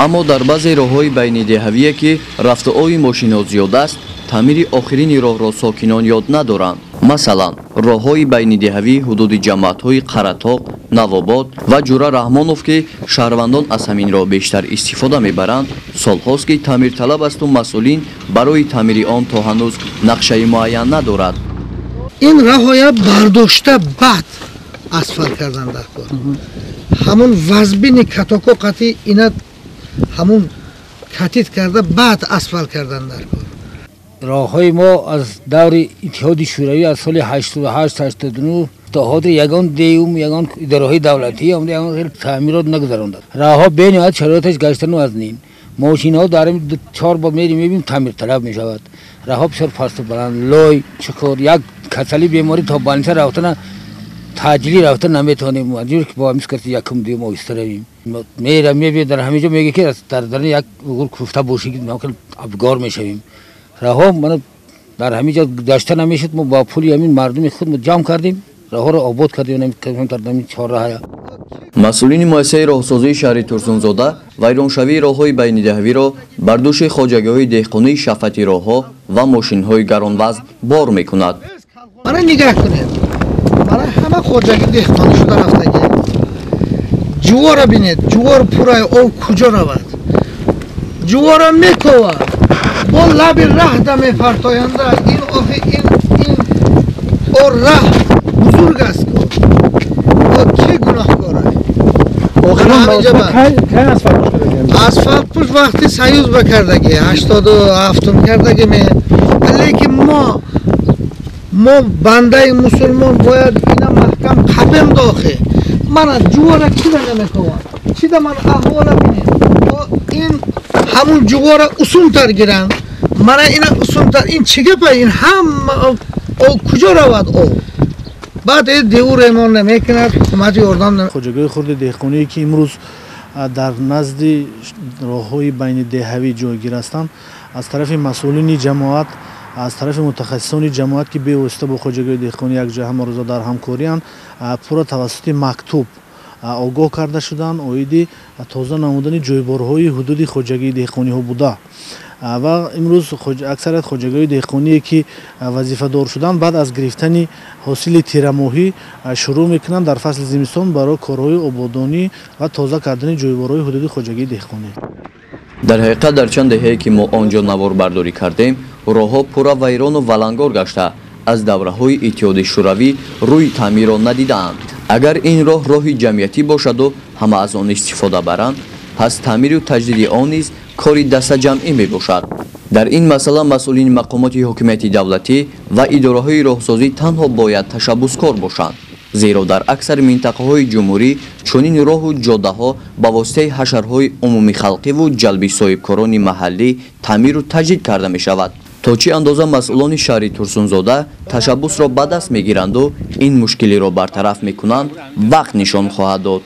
Аммо дар баъзе роҳҳои байнидеҳавие, ки рафтуои мошинҳо зиёд аст, таъмири охирини роҳро сокинон ёд надоранд. Масалан, роҳҳои байнидеҳавии ҳудуди ҷамоатҳои Қаратоқ, Навобод ва Ҷура Раҳмонов, ки шаҳрвандон аз ҳамин роҳ бештар истифода мебаранд, солҳост, ки таъмирталаб асту масъулин барои таъмири он то ҳанӯз нақшаи муайян надорад. Ин роҳҳоя бардошта, баъд асфалт кардан дар кор. Ҳамун вазбини катоко қати ина ҳамун катид карда, баъд асфалт кардан дар кор. Роҳҳои мо аз даври Иттиҳоди Шӯравӣ, аз соли 88, 89 то ҳозир ягон деюм, ягон идораҳои давлатӣ омада, ягон хел таъмирот нагузарондад. Роҳҳо бениҳоят шароиташ гаштану аз ним. Мошинҳо дар чор бор мерим, мебинем, таъмирталаб мешавад. Роҳҳо бисёр пасту баланд, лой, чуқур. Як касали, беморӣ то больница рафтана, таъҷилӣ рафта наметавонем. Маҷбур ки бо ҳамис каси якум, дуюм оҳиста равем. Мера мебиёд, дар ҳамин ҷо мегӯяд, ки дар даруни як угур куфта бошӣ, хел абгор мешавем. Роҳҳо мана дар ҳамин ҷо гашта намешуд. Мо бо пули ҳамин мардуми худ мо ҷамъ кардем, роҳҳоро обод кардем дар ҳамин чорраҳая. Масъулини муассисаи роҳсозии шаҳри Турсунзода вайроншавии роҳҳои байнидеҳавиро бар дӯши хоҷагиҳои деҳқонии шафати роҳҳо ва мошинҳои гаронвазн бор мекунад. Мана нигаҳ кунед, мана ҳама хоҷаги деҳқонӣ шуда рафтагӣ. Ҷувора бинед, ҷувор пурай об, куҷо равад? Ҷувора мековад, бо лаби раҳда мепартоянда. Ин охи ин о раҳ бузург аст ку, о ки гуноҳкора? Асфалтпӯш вақти Союз ба кардагӣ, 87-ум кардагӣ ме, лекин мо бандаи мусулмон бояд ина маҳкам қабем дохе. Мана ҷувора чида намековад, чида? Ман аҳвола бинед. Ин ҳамун ҷувора усунтар гиранд, мана ина усунтар. Ин чӣ гапа? Ин ҳама об куҷо равад об? Баъд деву ремон намекунад, ҳукумати ёрдам. Хоҷагиҳои хурди деҳқоние, ки имрӯз дар назди роҳҳои байнидеҳавӣ ҷойгир ҳастанд, аз тарафи масъулини ҷамоат, аз тарафи мутахассисони ҷамоат, ки бевосита бо хоҷагиҳои деҳқонӣ якҷоя ҳамарӯза дар ҳамкорианд, пурра тавассути мактуб огоҳ карда шуданд оиди тоза намудани ҷойборҳои ҳудуди хоҷагии деҳқониҳо буда. Ва имрӯз аксарият хоҷагиҳои деҳқоние, ки вазифадор шуданд, баъд аз гирифтани ҳосили тирамоҳӣ шурӯъ мекунанд дар фасли зимистон барои корҳои ободонӣ ва тоза кардани ҷойборҳои ҳудуди хоҷагии деҳқонӣ. Дар ҳақиқат, дар чанд деҳае, ки мо он ҷо наворбардорӣ кардем, роҳҳо пурра вайрону валангор гашта, аз давраҳои Иттиҳоди Шӯравӣ рӯи таъмирро надидаанд. Агар ин роҳ роҳи ҷамъиятӣ бошаду ҳама аз он истифода баранд, пас таъмиру таҷдиди он низ кори дастаҷамъӣ мебошад. Дар ин масъала масъулини мақомоти ҳокимияти давлатӣ ва идораҳои роҳсозӣ танҳо бояд ташаббускор бошанд, зеро дар аксари минтақаҳои ҷумҳурӣ чунин роҳу ҷодаҳо ба воситаи ҳашарҳои умумихалқиву ҷалби соҳибкорони маҳаллӣ таъмиру таҷдид карда мешавад. То чӣ андоза масъулони шаҳри Турсунзода ташаббусро ба даст мегиранду ин мушкилиро бартараф мекунанд, вақт нишон хоҳад дод.